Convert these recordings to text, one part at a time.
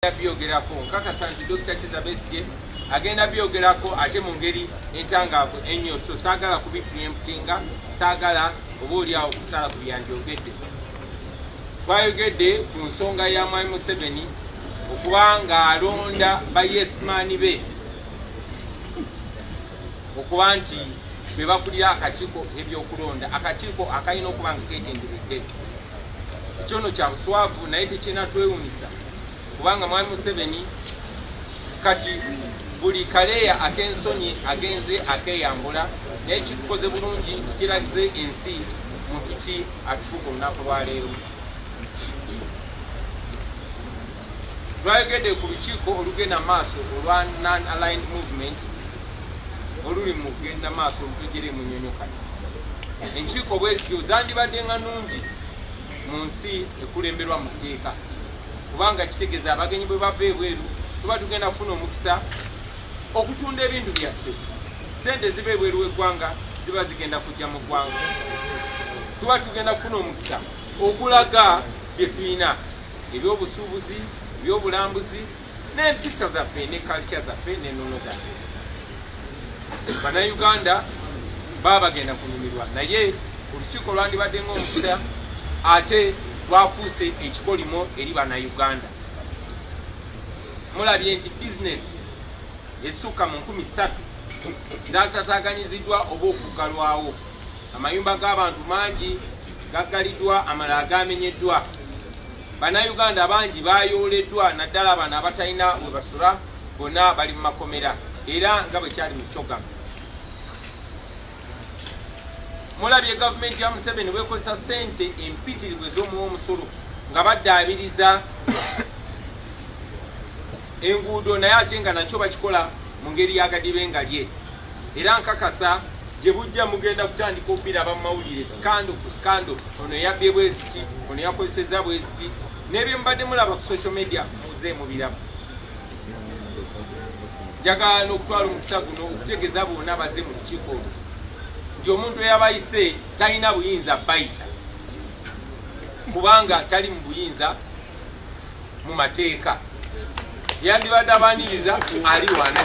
Byogerako nkakasa nti Dr. Kizza Besigye agenda byogerako ate mu ngeri entangaavu ennyo, so saagala kubipreemptinga, saagala oba oliawo okusala ku byandyogedde. Twayogedde ku nsonga ya Mwami Museveni okuba ng'alonda bayesimaani be okuba nti be bakulira akakiiko ebyokulonda, akakiiko akalina okuba nga keetengeredde. Ekyono kya buswavu naye tekirina twewunyisa kubanga Mwami Museveni kati buli kaleeya ak'ensonyi agenze akeeyambula, naye kitukoze bulungi nti kiraze ensi muntu ki atufuga olunaku lwaleero. Twayogedde ku lukiiko olugenda maaso olwa Non-Aligned Movement oluli mu kugenda maaso olutujere mu nnyonyo. Kati enkiiko bwezityo zandibadde nga nnungi mu nsi ekulemberwa mu mateeka, kubanga kitegeeza abagenyi bwe bava ebweru tuba tugenda kufuna omukisa okutunda ebintu byaffe. Sente ziba ebweru w'eggwanga ziba zigenda kujja mu ggwanga, tuba tugenda kufuna omukisa okulaga bye tulina, ebyobusuubuzi, ebyobulambuzi n'empisa zaffe ne culture zaffe n'ennono zaffe. Bannayuganda baba bagenda kunyumirwa, naye olukiiko lwandibadde ng'omukisa ate lwafuuse ekikolimo eri Bannayuganda. Mulabye nti bizinesi ezisukka mu 3000 zatataganyiziddwa oba okuggalwawo, amayumba g'abantu mangi gaggaliddwa, amalala gamenyeddwa, Bannayuganda bangi bayooleddwa, naddala bano abatalina we basula bonna bali mu makomera, era nga bwe kyali mu CHOGM. Mulabye gavumenti ya Museveni bwekozesa ssente empitirivu ez'omuwa omusolo nga baddaabiriza enguudo, naye ate nga nakyo bakikola mu ngeri y'agadibe nga lye. Era nkakasa gye bujja mugenda kutandika okubiraba mu mawulire, scandal ku scandal, ono yabbye bweziti, ono yakozesezza bweziti, n'ebyo mubadde mulaba ku social media muze mubiraba. Njagala n'okutwala omukisa guno okutegeeza bonna baze mu lukiiko olwo nti omuntu eyabayise talina buyinza bayita, kubanga tali mu buyinza mu mateeka. Yandibadde abaniriza ali wano.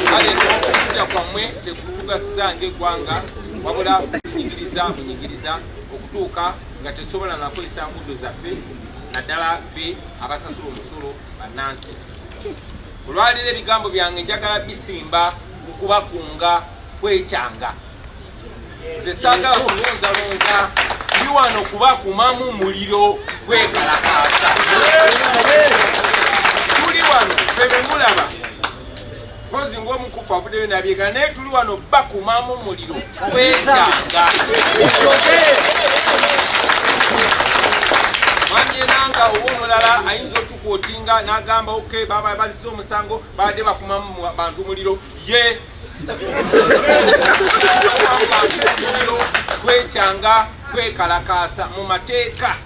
Kale no okujja kwammwe tekutugasiza ng'eggwanga, wabula kunyigiriza bunyigiriza okutuuka nga tetusobola nakozesa nguudo zaffe, naddala ffe abasasula omusolo bannansi. Olwaleero ebigambo byange njagala bisimba ku kubakunga kwekyanga. Nze saagala kulonzalonza, ndi wano kubakumamu muliro kwekalakaasa. Tuli wano ffe bemulaba kozi ng'omukufu avuddeyo nabyegala, naye tuli wano bakumamu muliro kwekyanga. Mwamyenanga oba omulala ayinza otukwotinga n'agamba ok, baba bazize omusango, babadde bakumamu bantu muliro ye muliro kwekyanga kwekalakaasa mu mateeka.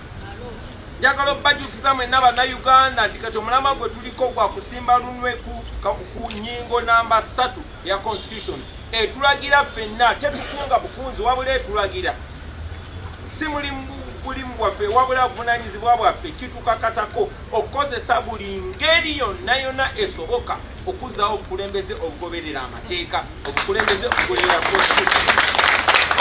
Njagala obbajjukiza mwenna Bannayuganda nti kati omulamwa gwe tuliko gwa kusimba lunwe ku nnyingo namba 3 ya constitution etulagira ffenna, tetukunga bukunzi wabula etulagira, si mulimu bwaffe wabula buvunanyizibwa bwaffe, kitukakatako okukozesa buli ngeri yonna yonna esoboka okuzzaawo obukulembeze obugoberera amateeka, obukulembeze obugoberera constitution,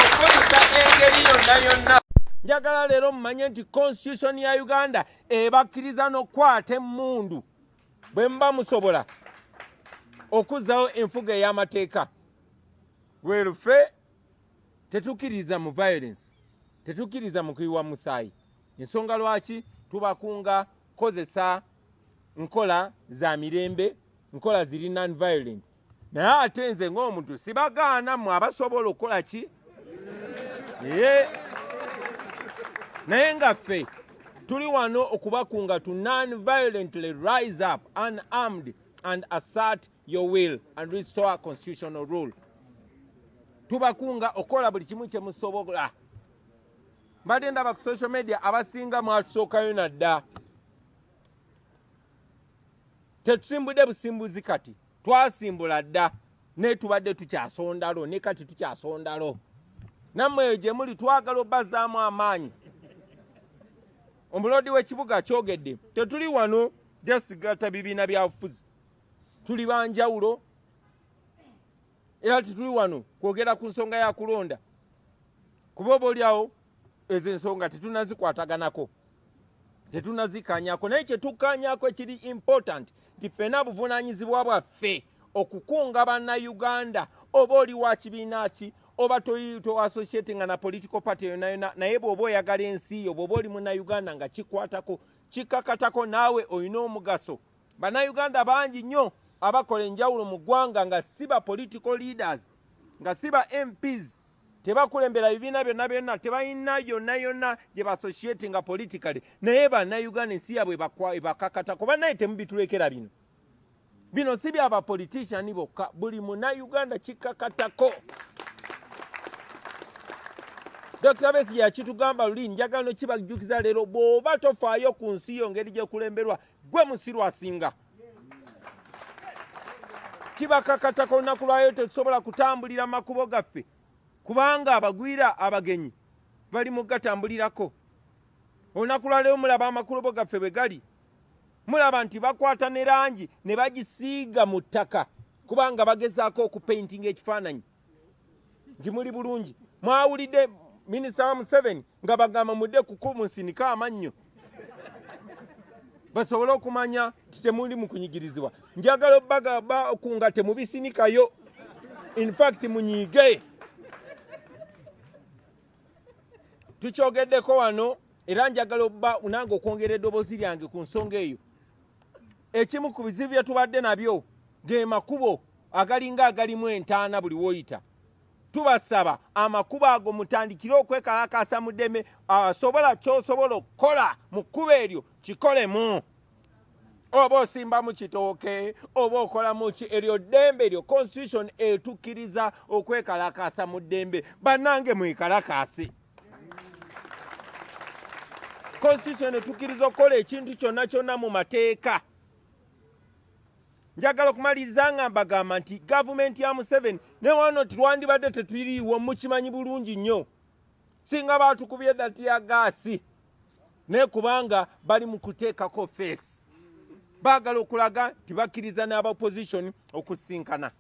okukozesa engeri yonna yonna. Njagala leero mumanye nti constitution ya Uganda ebakkiriza n'okukwata emmundu bwe muba musobola okuzzaawo enfuga ey'amateeka. Werufe tetukkiriza mu violence, tetukkiriza mu kuyiwa musaayi. Ensonga lwaki tubakunga kozesa nkola za mirembe, nkola ziri non violent, naye ate nze ng'omuntu sibagaana mmwe abasobola okukola ki, naye nga ffe tuli wano okubakunga to non-violently rise up unarmed and assert your will and restore constitutional rule. Tubakunga okukola buli kimu kye musobola. Mbadde ndaba ku social media abasinga mwatusookayo nadda. Tetusimbudde busimbuzi, kati twasimbula dda, naye tubadde tukyasondalo, ne kati tukyasondalo. Nammwe eyo gye muli twagala obbazaamu amaanyi. Omuloodi w'ekibuga akyogedde, tetuli wano jasigata bibiina bya bufuzi, tuli banjawulo era tetuli wano kwogera ku nsonga ya kulonda, kuba oba oliawo ezo ensonga tetunazikwataganako, tetunazikanyako. Naye kyetukanyako ekiri important nti ffena buvunaanyizibwa bwaffe okukunga bannayuganda, oba oli wa kibiina ki oba to associating na political party yonna yonna, naye bw'oba oyagala ensi yo, bw'oba oli munnayuganda nga kikwatako, kikakatako, naawe olina omugaso. Bannayuganda bangi nnyo abakola enjawulo mu ggwanga nga si ba political leaders, nga si ba MPs, tebakulembera bibiina byonna byonna, tebalina yonna yonna gye bassociatinga politically, naye bannayuganda ensi yaabwe ebakakatako. Bannaye temubitulekera bino, bino si bya bapolitician bokka, buli munnayuganda kikakatako. Dr. Besigye yakitugamba luli, njagala nokibajjukiza leero, bw'oba tofaayo ku nsi yo ngeri gyekulemberwa, gwe musiru asinga. Kibakakatako olunaku lwayo tetusobola kutambulira makubo gaffe kubanga abagwira abagenyi bali mu gatambulirako. Olunaku lwaleero mulaba amakubo gaffe bwe gali, mulaba nti bakwata ne langi ne bagisiiga mu ttaka kubanga bagezaako okupaintinga ekifaananyi nti muli bulungi. Mwawulidde minisita wa Museveni nga bagamba mudde kukumunsinika amannyo basobole okumanya nti temuli mu kunyigirizibwa. Njagala obagamba nga temubisinikayo, in fact munyiige. Tukyogeddeko wano era njagala obba nange okwongera eddoboozi lyange ku nsonga eyo. Ekimu ku bizibu bye tubadde nabyo ge makubo agalinga agalimu entaana buli w'oyita. Tubasaba amakubo ago mutandikire okwekalakaasa mu ddeme, asobola ky'osobola okukola mu kkubo eryo kikolemu. Oba osimbamu kitooke oba okolamu ki, eryo ddembe eryo constitution etukkiriza okwekalakaasa mu ddembe. Bannange mwekalakaase. Constitution etukkiriza okukola ekintu kyonna kyonna mu mateeka. Njagala okumaliriza nga mbagamba nti gavumenti ya Museveni ne wano twandibadde teturiiwo, mukimanyi bulungi nnyo, singa baatukubye dda tiyagaasi, naye kubanga bali mu kuteekako feesi, baagala okulaga nti bakkiriza n'aba opposition okusinkana.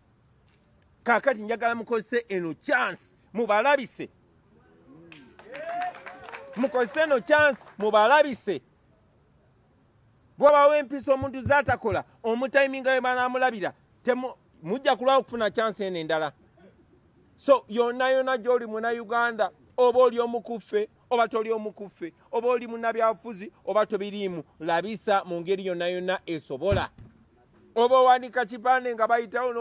Kaakati njagala mukozese eno chance mubalabise, mukozese eno chance mubalabise. Bw'obawo empisa omuntu z'atakola omutayiminga we banaamulabira, mujja kulwawo okufuna chance eno endala. So yonna yonna gy'oli munnayuganda, oba oli omu ku ffe oba toli omu ku ffe, oba oli munnabyabufuzi oba tobiriimu, labisa mu ngeri yonna yonna esobola. Oba owandiika kipande nga bayitawo.